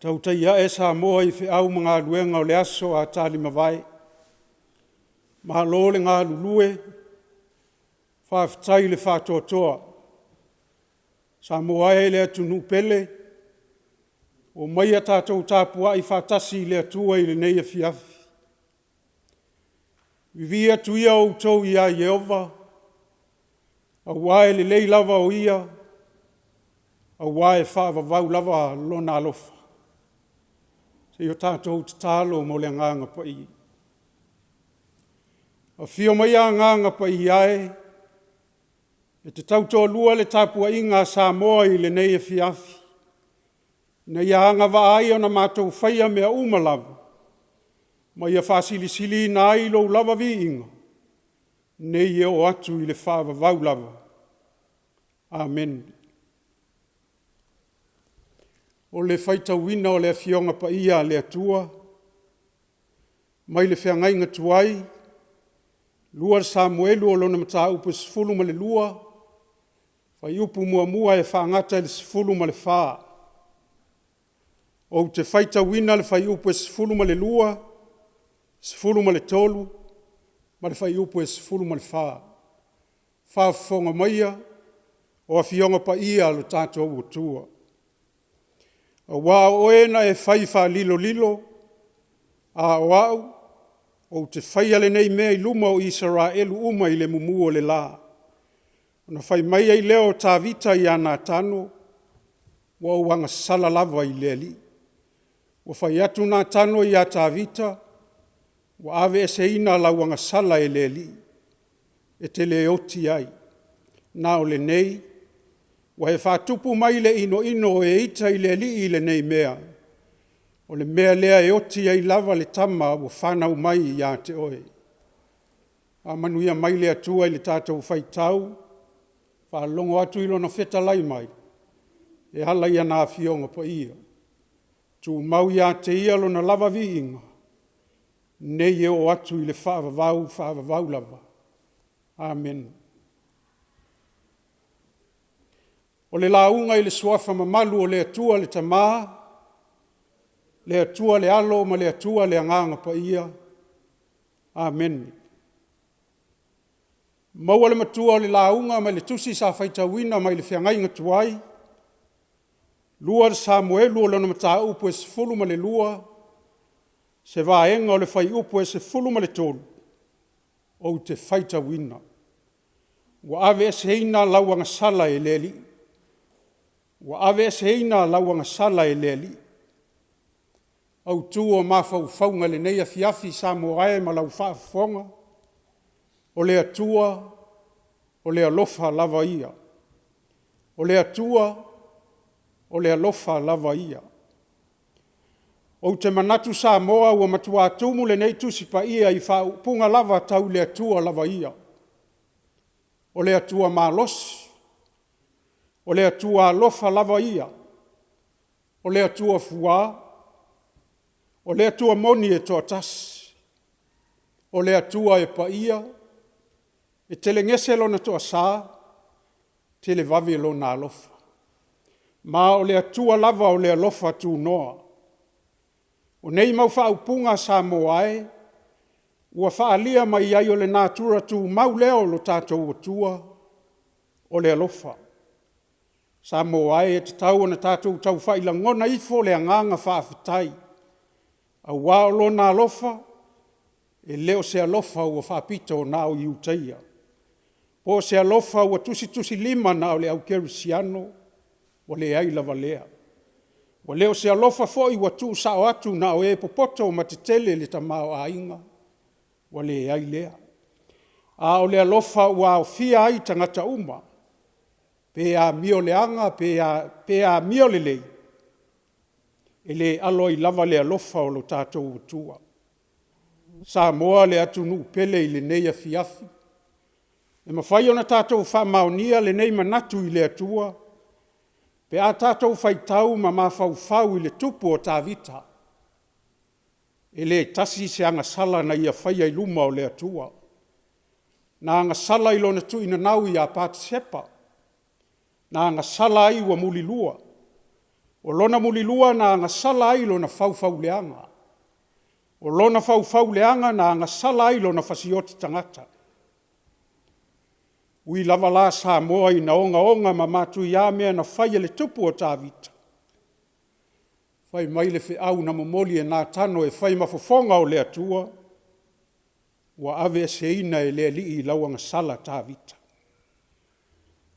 Tautai ae Samoa i feau ma galuega o le aso a talimavae. Malo le galulue, faafetai le faatoatoa. Samoa e le atunuu pele, omaia tatou tapuai faatasi i le Atua i lenei afiafi. Vivii atu ia outou ia Ieova, aua e lelei lava o Ia, aua e faavavau lava Lona alofa. Se i o tatou tatalo mo le Agaga Paia. Afio maia Agaga Paia e, e te tautoalua le tapuaiga a Samoa i lenei afiafi, ina ia agavaa ai ona matou faia mea uma lava, ma ia faasilisiliina ai lou lava viiga, nei e oo atu i le faavavau lava. Amene. O le faitauina o le Afioga Paia a le Atua mai le feagaiga tuai, 2 Samuelu o lona mataupu e 12, fuaiupu 1 e faagata i le 14. Ou te faitauina le fuaiupu e 12, 13 ma le fuaiupu e 14. Faafofoga maia o Afioga Paia a lo tatou Atua. Aua o Oe na e fai faalilolilo, a o au, ou te faia lenei mea i luma o Isaraelu uma i le mumu o le la. Ona fai mai ai lea o Tavita ia Natano, “Ua ou agasala lava i le Alii.” Ua fai atu Natano ia Tavita, “Ua aveeseina lau agasala e le Alii, e te le oti ai. Na o lenei, ua e faatupu mai le inoino o e ita i le Alii i lenei mea, o le mea lea e oti ai lava le tama ua fanau mai ia te oe.” Faamanuia mai le Atua i le tatou faitau, faalogo atu i Lona fetalai mai e ala i ana Afioga Paia. Tumau ia te Ia Lona lava viiga, nei e oo atu i le faavavau, faavavau lava. Amene. O le lauga i le Suafa mamalu o le Atua le Tama, le Atua le Alo ma le Atua le Agaga Paia. Amene. Maua le matua o le lauga mai le tusi sa faitauina mai le feagaiga tuai, 2 Samuelu o lona mataupu e 12, se vaega o le fuaiupu e 13, ou te faitauina. Ua aveeseina lau agasala e le Alii. Ua aveeseina lau agasala e le Alii. Autu o mafaufauga i lenei afiafi Samoa e ma lau faafofoga, o le Atua, o le alofa lava ia. O le Atua, o le alofa lava ia. Ou te manatu Samoa ua matua tumu lenei Tusi Paia i faaupuga lava tau le Atua lava ia. O le Atua malosi, o le Atua alofa lava ia, o le Atua fua, o le Atua moni e toatasi, o le Atua e paia, e telegese Lona toasa, televave Lona alofa. Ma o le Atua lava o le alofa tunoa. O nei mau faaupuga Samoa e, ua faaalia mai ai o le natura tumau lea o lo tatou Atua, o le alofa. Samoa e, e tatau ona tatou tau lagona ifo le agaga faafetai, aua o Lona alofa, e le o se alofa ua faapito na o Iutaia, po o se alofa ua tusitusilima na o le au kerisiano, ua leai lava lea. Ua le o se alofa foi ua tuusao atu na o e popoto ma tetele le tamaoaiga, ua leai lea. A o le alofa ua aofia ai tagata uma, pe amioleaga pe amiolelei, e le alo ai lava le alofa o lo tatou Atua. Samoa le atunuu pele i lenei afiafi, e mafai ona tatou faamaonia lenei manatu i le Atua pe a tatou faitau ma mafaufau i le tupu o Tavita. E le tasi se agasala na ia faia i luma o le Atua. Na agasala i lona tuuinanau ia Patesepa, na agasala ai ua mulilua. O lona mulilua na agasala ai lona faufauleaga. O lona faufauleaga na agasala ai lona fasioti tagata. E ui lava la Samoa ina ogaoga ma matuia mea na fai e le Tupu o Tavita, fai mai le feau na momoli e Natano e fai ma fofoga o le Atua, ua aveeseina e le Alii lau agasala Tavita.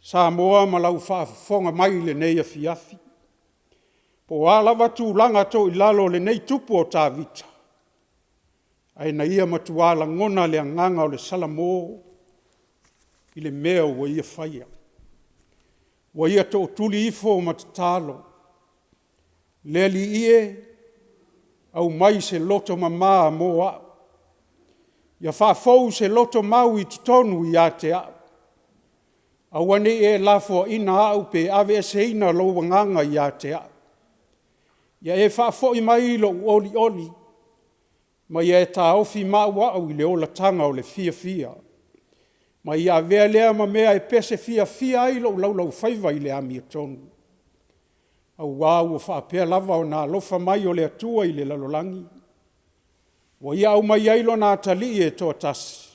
Samoa ma lau faafofoga mai i lenei afiafi, po o a lava tulaga toilalo o lenei Tupu o Tavita, ae na ia matua lagona le agaga o le Salamo i le mea ua ia faia. Ua ia tootuli ifo ma tatalo, “Le Alii e, aumai se loto mama mo au, ia faafou se loto mau i totonu ia te au. Aua ne i e lafoaiina au pe aveeseina lou Agaga ia te au. Ia e faafoi mai lou olioli ma ia e taofi mau au i le olataga o le fiafia, ma ia avea lea ma mea e pese fiafia ai lou laulaufaiva i le amiotonu, aua ua faapea lava ona alofa mai o le Atua i le lalolagi, ua ia aumaia ai Lona Atalii e toatasi,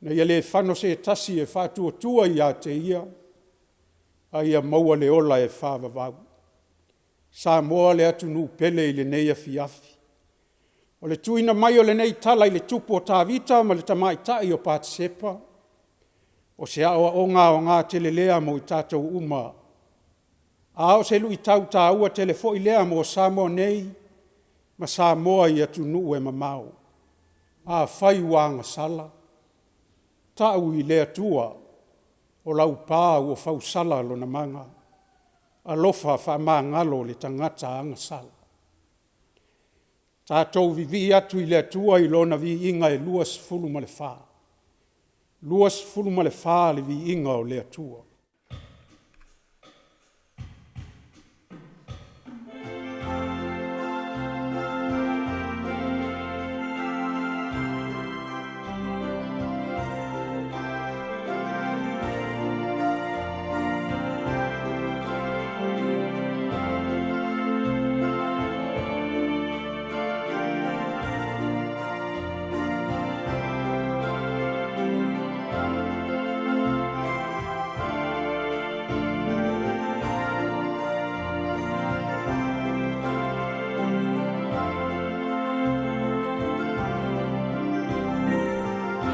ina ia le fano se tasi e faatuatua ia te Ia, a ia maua le ola e faavavau.” Samoa le atunuu pele i lenei afiafi, o le tuuina mai o lenei tala i le Tupu o Tavita ma le tamaitai o Patisepa, o se aoaoga aoga tele lea mo i tatou uma, a o se luitau taua tele foi lea mo Samoa nei ma Samoa i atunuu e mamao. Afai ua agasala, tau i le Atua o lau pa ua fausala lona maga, alofa faamagalo le tagata agasala. Tatou vivii atu i le Atua i Lona viiga e 24, 24 le viiga o le Atua.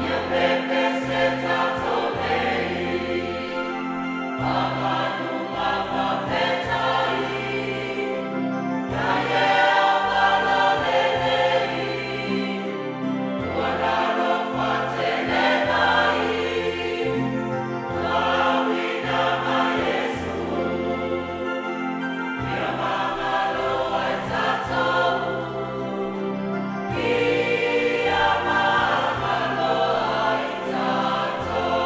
Ia pepese tatou nei ma manu ma faafetai, na Ieova lelei, Lona alofa tele mai, Auina mai Iesu, Ia magalo ai tatou, Ia magalo ai tatou.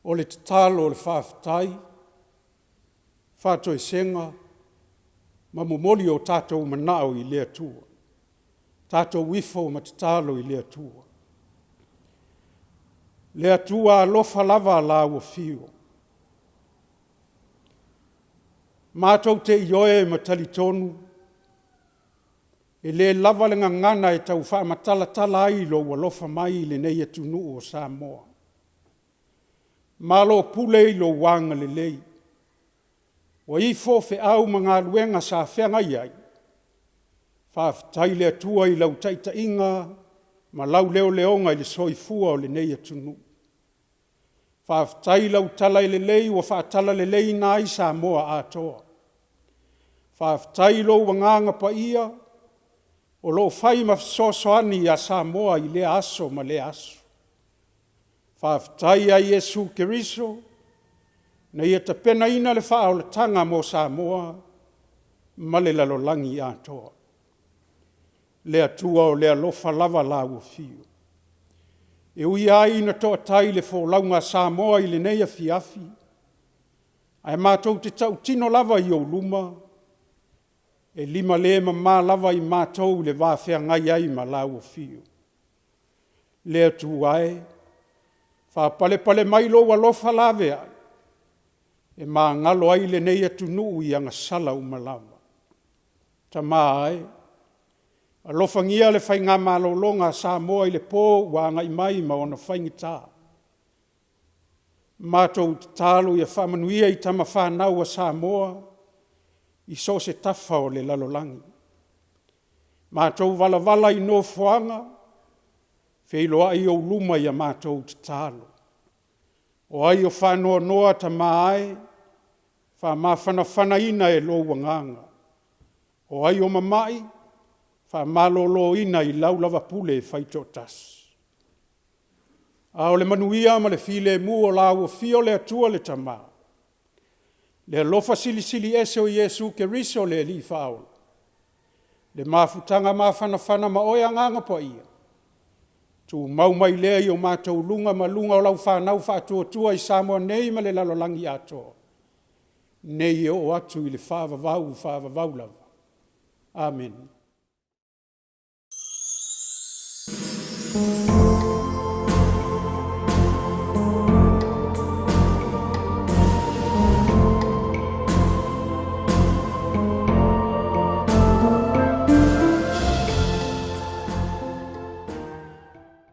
O le tatalo o le faafetai, faatoesega ma momoli o tatou manao i le Atua. Tatou ifo ma tatalo i le Atua. Le Atua alofa lava lau Afio. Matou te ioe ma talitonu, e le lava le gagana e tau faamatalatala ai lou alofa mai i lenei atunuu o Samoa. Malo pule i lou agalelei, ua ifo feau ma galuega sa feagai ai, faafetai i le Atua i lau taitaiga ma lau leoleoga i le soifua o lenei atunuu. Faafetai i lau tala lelei ua faatalaleleiina ai Samoa atoa. Faafetai i lou Agaga Paia o lo o fai ma fesoasoani ia Samoa i lea aso ma lea aso. Faafetai ia Iesu Keriso na Ia tapenaina le faaolataga mo Samoa ma le lalolagi atoa. Le Atua o le alofa lava lau Afio. E ui lava ina toatai le folauga a Samoa i lenei afiafi, ae matou te tautino lava i ou luma, e limale mama lava i matou i le va feagai ai ma lau Afio. Le Atua e, faapalepale mai lou alofa laveai, e magalo ai lenei atunuu i agasala uma lava. Tama e, alofagia le faigamalologa a Samoa i le po ua agai mai ma ona faigata. Matou tatalo ia faamanuia i tama fanau a Samoa i so o se tafa o le lalolagi. Matou valavala i nofoaga, feiloai ou luma i a matou tatalo. O ai o faanoanoa Tama e, faamafanafanaina e lou Agaga. O ai o mamai, faamaloloina i lau lava pule e faitoatasi. A o le manuia ma le filemu o lau Afio le Atua le Tama, le alofa Silisili Ese o Iesu Keriso le Alii Faaola, le mafutaga mafanafana ma oe Agaga Paia, tumau mai lea i o matou luga ma luga o lau fanau faatuatua i Samoa nei ma le lalolagi atoa, nei e oo atu i le faavavau faavavau lava. Amene.